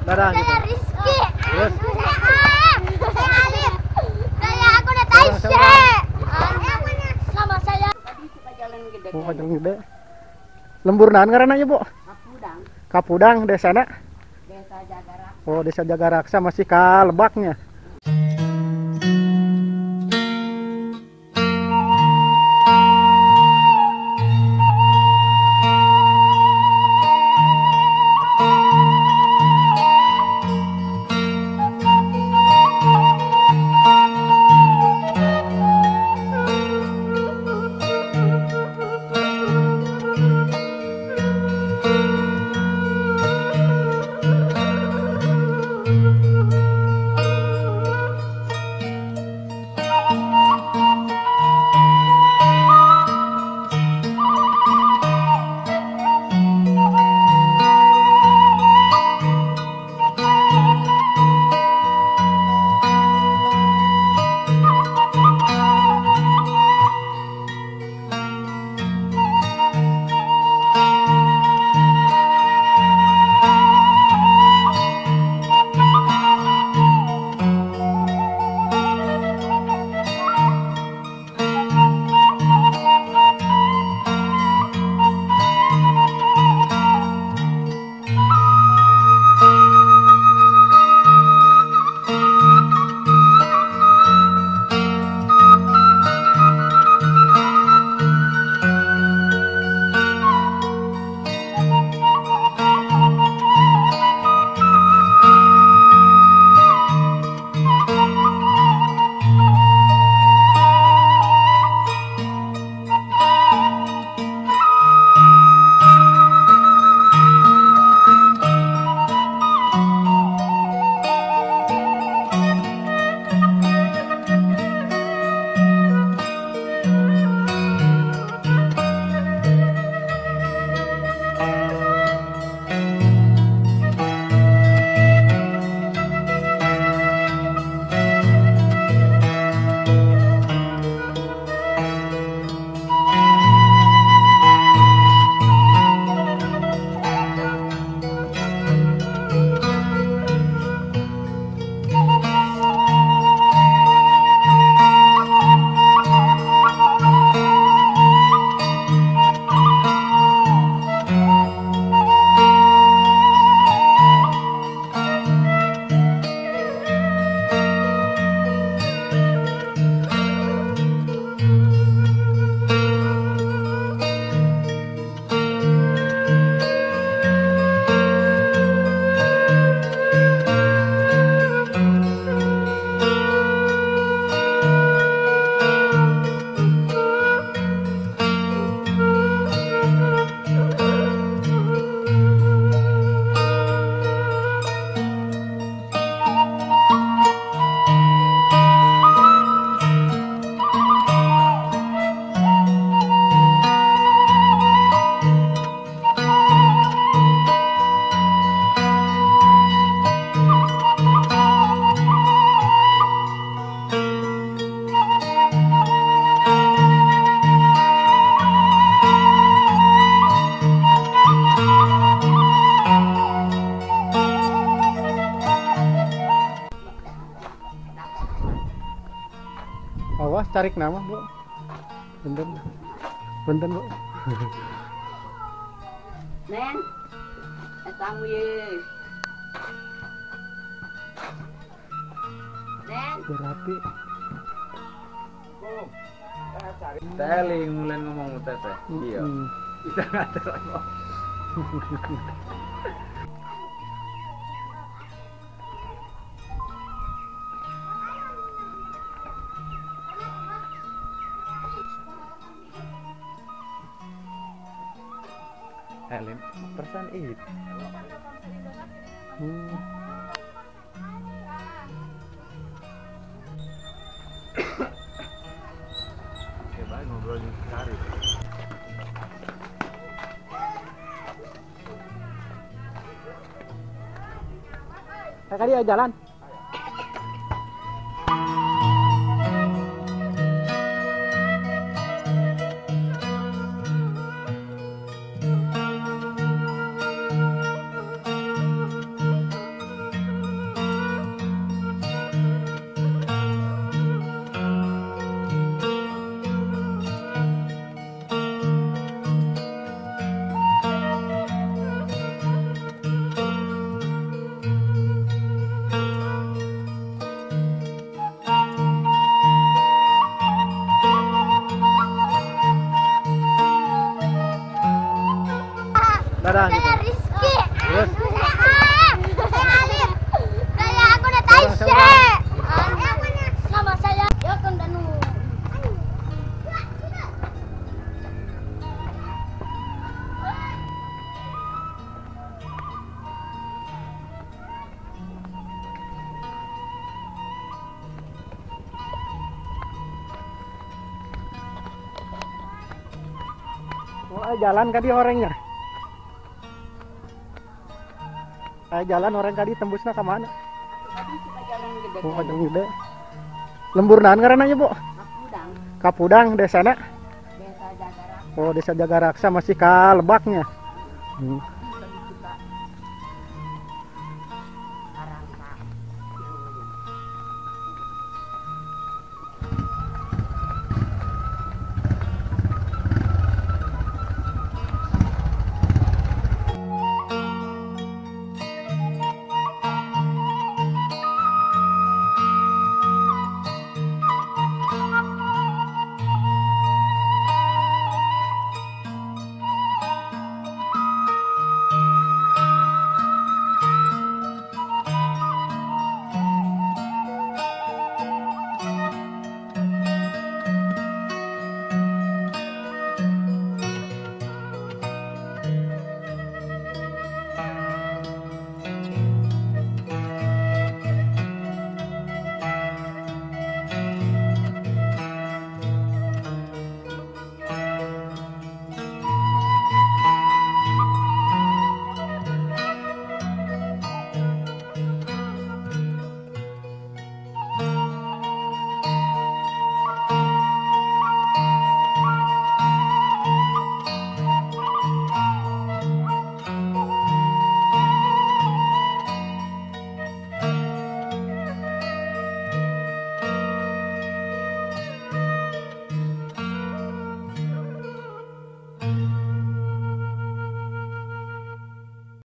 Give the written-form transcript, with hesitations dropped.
Dadah gitu. Saya Rizky. Terus? Saya Alif. Saya aku Natasha. Sama saya. Oh, jalan gede. Lembur naon ngaranna Bu? Kapudang. Kapudang desana? Desa Jagaraksa. Oh, Desa Jagaraksa masih ka Lebaknya. Awas tarik nama, Bu. Bentar. Bentar, Bu. Neng. Etang ye. Neng. Berapi. Teling mulai ngomong teteh. Iya. Kita nggak terlalu. Elim persen itu. Oke, baik ngobrol di cari. Kali ya jalan. daerah gitu. Saya Rizky. Terus? Saya Alif. Saya aku Natasha. Nama saya Yokon Danu. Oh, jalan kadi orangnya. Jalan orang kadi tembusnya ke mana? Oh, jalan gede. Lembur naon ngaranna Bu? Kapudang. Kapudang desana? Desa Jagaraksa. Oh, Desa Jagaraksa masih ka Lebaknya.